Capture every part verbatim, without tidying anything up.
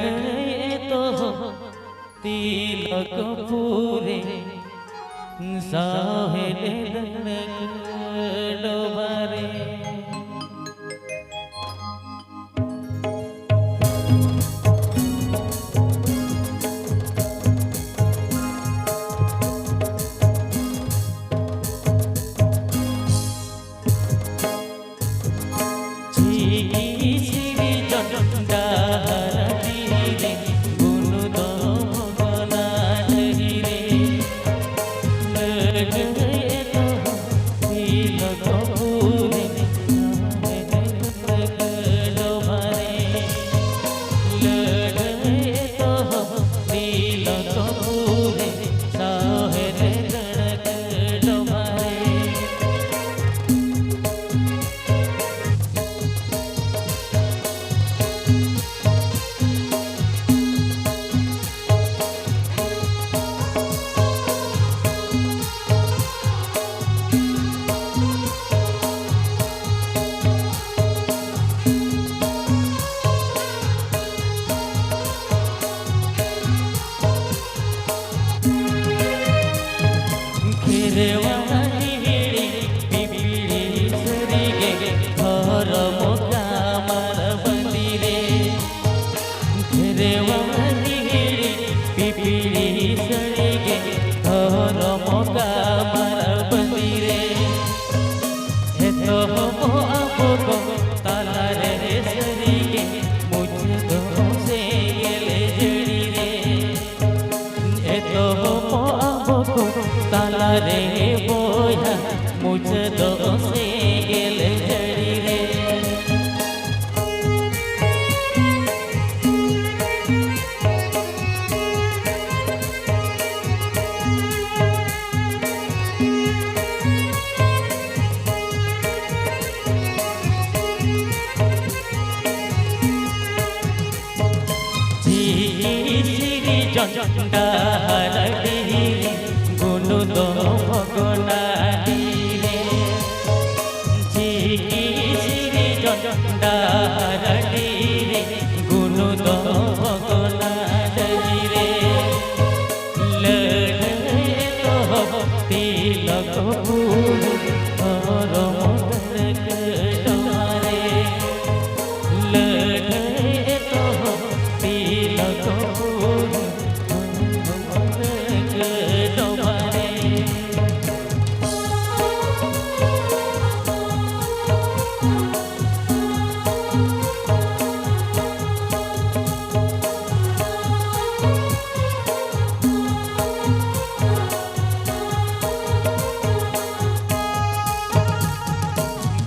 ᱮᱛᱚᱦᱚᱵ ᱛᱤᱞᱚᱠᱯᱩᱨᱮ ᱥᱟᱶᱦᱮᱫ ᱰᱚᱵᱟᱨᱮ᱾ ᱠᱷᱮᱨᱣᱟᱞᱤ ᱦᱤᱲᱤᱧ ᱯᱤᱯᱤᱲᱤ ᱥᱟᱹᱨᱤᱜᱮ ᱫᱷᱚᱨᱚᱢ ᱠᱟᱢᱟᱨ ᱵᱟᱸᱫᱤᱨᱮ᱾ ᱠᱷᱮᱨᱣᱟᱞᱤ ᱦᱤᱲᱤᱧ ᱯᱤᱯᱤᱲᱤ ᱥᱟᱹᱨᱤᱜᱮ ᱫᱷᱚᱨᱚᱢ ᱠᱟᱢᱟᱨ ᱵᱟᱸᱫᱤᱨᱮ᱾ ᱮᱛᱚᱦᱚᱵᱚᱜ ᱟᱵᱚ ᱠᱚ ᱛᱟᱞᱟᱨᱮ ᱥᱟᱹᱨᱤᱜᱮ ᱢᱩᱪᱟᱹᱫᱚᱜ ᱥᱮᱸᱜᱮᱞ ᱡᱟᱹᱲᱤᱨᱮ᱾ ᱮᱛᱚᱦᱚᱵᱚᱜ ᱟᱵᱚ ᱠᱚ ᱛᱟᱞᱟᱨᱮ ᱵᱚᱭᱦᱟ, ᱢᱩᱪᱟᱹᱫᱚᱜ ᱥᱮᱸᱜᱮᱞ ᱡᱟᱹᱲᱤᱨᱮ᱾ ᱡᱤᱣᱤ ᱥᱤᱨᱡᱚᱱ ᱰᱟᱦᱟᱨ ᱰᱤᱦᱤ, ᱜᱩᱱᱩ ᱫᱚ ᱵᱷᱚᱜᱽᱱᱟᱰᱤ ᱨᱮ᱾ ᱡᱤᱣᱤ ᱥᱤᱨᱡᱚᱱ ᱰᱟᱦᱟᱨ ᱰᱤᱦᱤ, ᱜᱩᱱᱩ ᱫᱚ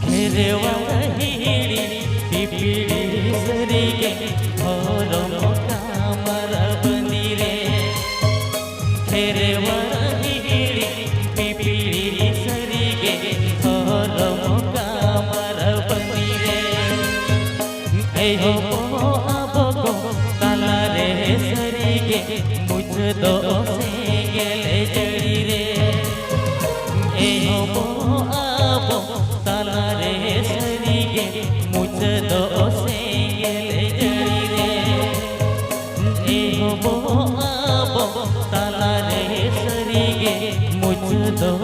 ᱠᱷᱮᱨᱣᱟᱲ ᱦᱤᱦᱤᱲᱤ ᱯᱤᱯᱤᱲᱤ ᱥᱟᱹᱨᱤᱜᱮ ᱫᱷᱚᱨᱚᱢ ᱠᱟᱢᱟᱨ ᱵᱟᱸᱫᱤ ᱨᱮ᱾ ᱠᱷᱮᱨᱣᱟᱲ ᱦᱤᱦᱤᱲᱤ ᱯᱤᱯᱤᱲᱤ ᱥᱟᱹᱨᱤᱜᱮ ᱫᱷᱚᱨᱚᱢ ᱠᱟᱢᱟᱨ ᱵᱟᱸᱫᱤ ᱨᱮ᱾ ᱮᱭ ᱦᱚᱯᱚᱱ ᱟᱵᱚ ᱠᱚ ᱛᱟᱞᱟᱨᱮ ᱥᱟᱹᱨᱤᱜᱮ ᱢᱩᱪᱟᱹᱫᱚᱜ ᱥᱮᱸᱜᱮᱞ ᱡᱟᱹᱲᱤ ᱨᱮ᱾ ᱮᱭ ᱦᱚᱯᱚᱱ ᱟᱵᱚ ᱛᱟᱞᱟᱨᱮ ᱥᱟᱹᱨᱤᱜᱮ ᱢᱩᱪᱟᱹᱫᱚᱜ ᱥᱮᱸᱜᱮᱞ ᱡᱟᱹᱲᱤ ᱨᱮ᱾ ᱮᱭ ᱦᱚᱯᱚᱱ ᱟᱵᱚ ᱛᱟᱞᱟᱨᱮ ᱥᱟᱹᱨᱤᱜᱮ ᱢᱩᱪᱟᱹᱫᱚᱜ